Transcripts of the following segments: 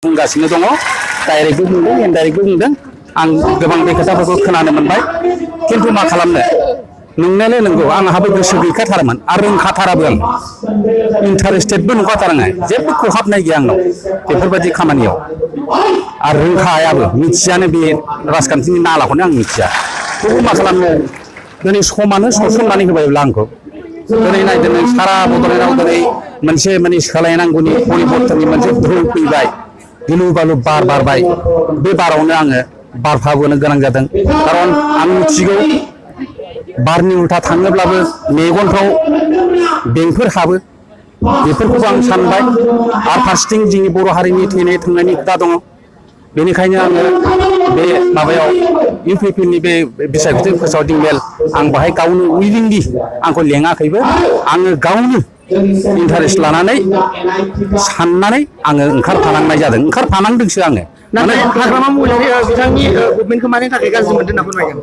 बुंगासिनो दङ डाइरेक्टबो बुंदों इनडाइरेक्टबो बुंदों आं गोबां बे खोथाफोरखौ खोनानो मोनबाय खिन्थु मा खालामनो नोंनायालाय नंगौ आंहाबो गोसो गैखाथारामोन आरो रोंखाथाराबो आं इन्टारेस्टेडबो नंखाथाराङा जेबो खहाबनाय गैया आंनाव बेफोरबायदि खामानियाव आरो रोंखायाबो मिथियानो बे राजखान्थिनि नालाखौनो आं मिथिया थेवबो मा खालामनो दिनै समानो सौसननानै होबायब्ला आंखौ दिनै नायदो नों सारा बड'लेण्डआव दिनै मोनसे माने सोलायनांगौनि परिबर्तननि मोनसे ध्रुव फैबाय गिलु बालु बार बारबाय बे बारावनो आङो बारफाबोनो गोनां जादों खारन आं मिथिगौ बारनि उल्था थाङोब्लाबो मेगनफ्राव बेंफोर हाबो बेफोरखौबो आं सानबाय आरो फारसेथिं जोंनि बर' हारिनि थैनाय थांनायनि खोथा दङ बेनिखायनो आङो बे माबायाव इउपिपिनि बे बिसायख'थि फोसावदिं मेल आं बाहाय गावनो उइलिंलि आंखौ लेङाखैबो आङो गावनो इन्टारेस्ट लानानै साननानै आङो ओंखारफानांनाय जादों ओंखारफानांदोंसो आङो नाथाय हाग्रामा महिलारि बिथांनि गभर्नमेन्टखौ मानि थाखाय गाज्रि मोनदों होनना फोरमायगोन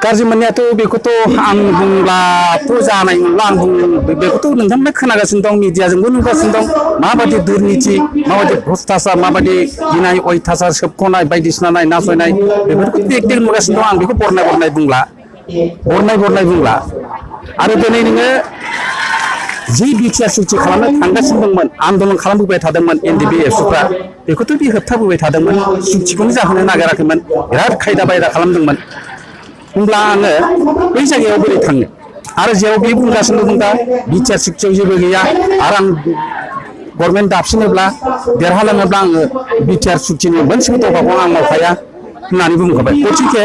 गाज्रि मोननायाथ' बेखौथ' आं बुंब्लाथ' जानाय नंला आं बेखौथ' नोंथांमोना खोनागासिनो दं मिडियाजोंबो नुगासिनो दं माबायदि दुर्निथि माबायदि भ्रष्टाचार माबायदि गिनाय अयथाचार सोबख'नाय बायदिसिना नासयनाय बेफोरखौ एकदेक नुगासिनो दं आं बेखौ बरनाय बुंला आरो दिनै नोङो जि बिटिआर सुक्ति खालामनो थांगासिनो दंमोन आन्दलन खालामबोबाय थादोंमोन एनडिपिएफ्रा बेखौथ' बे होबथाबोबाय थादोंमोन सुक्तिखौनो जाहोनो नागिराखैमोन बिराद खायदा बायदा खालामदोंमोन होमब्ला आङो बै जायगायाव बोरै थांनो आरो जेराव बे बुंगासिनो दं दा बिटिआर सुक्तियाव जेबो गैया आरो आं गभर्नमेन्ट दाफिनोब्ला देरहालाङोब्ला आङो बिटिआर सुक्तिनि मोनसेबो दफाखौ आं मावखाया होननानै बुंखाबाय गथिखे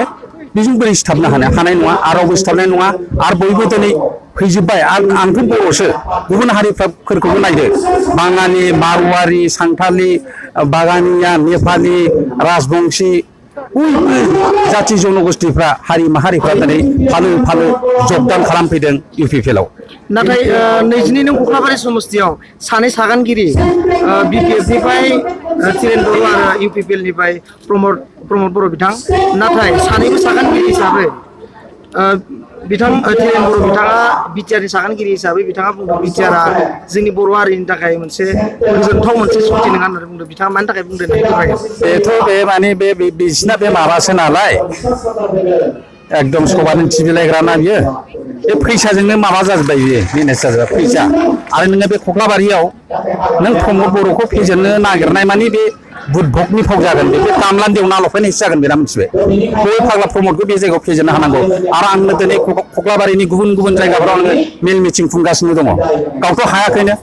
बेजों बोरै सिथाबनो हानाय नङा आरो रावबो सिथाबनाय नङा आरो बयबो दिनै फैजोब्बाय आंथ' बर'सो गुबुन हारिफोरखौबो नायदो बाङालि मारवारि सान्थालि बागानिया नेपालि राजबंशी बयबो जाथि जनगोष्ठीफ्रा हारि माहारिफ्रा दिनै फालो फालो जगदान खालामफैदों इउपिपिएलआव नाथाय 22 नं कख्लाबारि समस्तियाव सानै सागानगिरि बिपिएफनिफ्राय तिरेन बर' आरो इउपिपिएलनिफ्राय प्रमद बर' बिथां नाथाय सानैबो सागानगिरि हिसाबै बिथां तिरेन बर' बिथाङा बिटिआरनि सागानगिरि हिसाबै बिथाङा बुंदों बिटिआरआ जोंनि बर' हारिनि थाखाय मोनसे गोजोनथाव मोनसे सुक्ति नङा होननानै बुंदों बिथाङा मानि थाखाय बुंदों होननानै बेथ' बे माने बिसिना बे माबासो नालाय एकदम सबानो टिभिलायग्रा ना बियो बे फैसाजोंनो माबा जाजोब्बाय बियो मेनेज जाजोब्बाय फैसा आरो नोङो बे कख्लाबारियाव नों प्रमद बर'खौ फेजेननो नागिरनाय माने बे बुदभकनि फाव जागोन बे कामलान देवना लफायनायसो जागोन बेना मिथिबाय बे फाग्ला प्रमदखौ बे जायगायाव फेजेननो हानांगौ आरो आंनो दिनै कख्लाबारिनि गुबुन गुबुन जायगाफोराव आङो मेल मिटिं खुंगासिनो दङ गावथ' हायाखैनो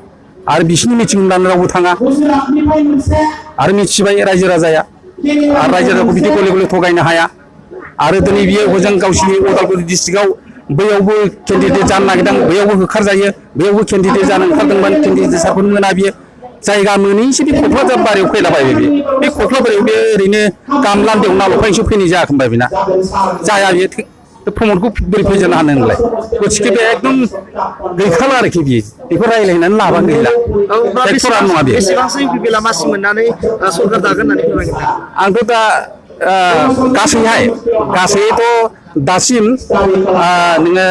आरो बिसिनि मिटिं होनब्लानो रावबो थाङा आरो मिथिबाय रायजो राजाया आरो रायजो राजाखौ बिदि गले गले थगायनो हाया आरो दिनै बियो हजों गावसिनि उदालगुरि डिस्ट्रिक्टआव बैयावबो केन्डिडेट जानो नागिरदों बैयावबो होखारजायो बैयावबो केन्डिडेट जानो ओंखारदोंमोन केन्डिडेट सारखौनो मोना बियो जायगा मोनैसो बे क'क्राझार बारियाव फैलाबायबाय बे क'क्राझाराव बे ओरैनो गामलान देवना लफायनोसो फैनाय जायाखोमबा बेना जाया बियो प्रमदखौ बोरै फेजेननो हानो होनलाय गथिखे बे एकदम गैखाला आरोखि बियो बेखौ रायज्लायनानै लाबानो गैला ट्रेक्टरानो नङा बेयो बेसेबांसो इउपिपिएलआ मासि मोननानै सरकार दागोन होननानै फोरमायगोन आंथ' दा गासैथ' दासिम नोङो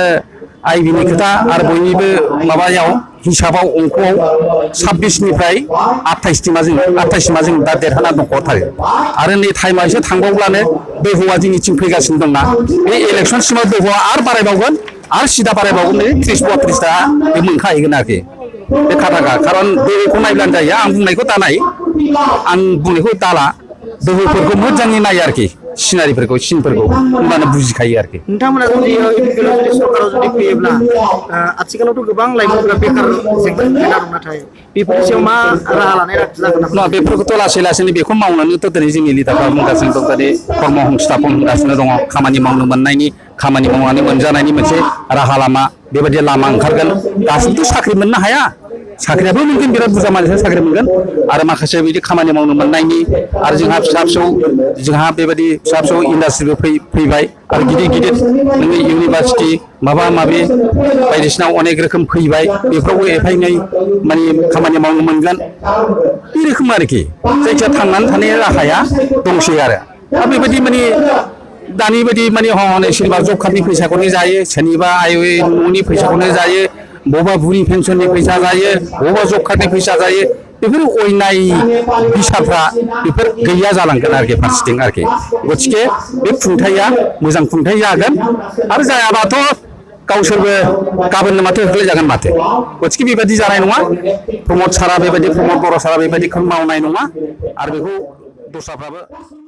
आइबिनि खोथा आरो बयनिबो माबायाव हिसाबाव अंकआव 26निफ्राय 28सिमा जों दा देरहाना दंख'थारो आरो नै टाइमा एसे थांबावब्लानो दोहौआ जोंनिथिं फैगासिनो दंना बे इलेक्सनसिमाव दोहौआ आरो बारायबावगोन आरो सिदा बारायबावगोन 30-32टा बे मोनखाहैगोन आरोखि बे खाथाखा खारन दोहौखौ नायब्लानो जायो आं बुंनायखौ दानाय आं बुंनायखौ दाला दोहौफोरखौ मोजाङै नायो आरोखि सिनारिफोरखौ सिनफोरखौ होनबानो बुजिखायो आरोखि नोंथांमोना जुदि इउपिपिएलआव जुदि सरकाराव जुदि फैयोब्ला आथिखालावथ' गोबां लाइमोनफोरा बेकार जेंना दं नाथाय बेफोरनि सायाव मा राहा लानाय जागोन ना बेफोरखौथ' लासै लासैनो बेखौ मावनानैथ' दिनै जोंनि लिडारफ्रा बुंगासिनो दं दिनै कर्म संस्थापन होगासिनो दङ खामानि मावनो मोननायनि खामानि मावनानै मोनजानायनि मोनसे राहा लामा बेबायदि लामा ओंखारगोन गासिबोथ' साख्रि मोननो हाया साख्रियाबो मोनगोन बिराद बुरजा मानसिया साख्रि मोनगोन आरो माखासे बिदि खामानि मावनो मोननायनि आरो जोंहा फिसा बेबायदि फिसा फिसौ इन्डास्ट्रिबो फैबाय आरो गिदिर नोङो इउनिभार्सिटि माबा माबि बायदिसिना अनेक रोखोम फैबाय बेफोरावबो एफा एनै माने खामानि मावनो मोनगोन बे रोखोम आरोखि जायखिया थांनानै थानाय राहाया दंसै आरो दा बेबायदि माने दानि बायदि माने हनै सोरनिबा जब कार्डनि फैसाखौनो जायो सोरनिबा न'नि फैसाखौनो जायो बबेबा बुरि पेन्सननि फैसा जायो बबेबा जब कार्डनि फैसा जायो बेफोर अयनाय बिसाफ्रा बेफोर गैया जालांगोन आरोखि फारसेथिं आरोखि गतिके बे खुंथाया मोजां खुंथाय जागोन आरो जायाबाथ' गावसोरबो गाबोननो माथो होख्लायजागोन माथो गतिके बेबायदि जानाय नङा प्रमद सारा बेबायदि प्रमद बर' सारा बेबायदिखौ मावनाय नङा आरो बेखौ दस्राफ्राबो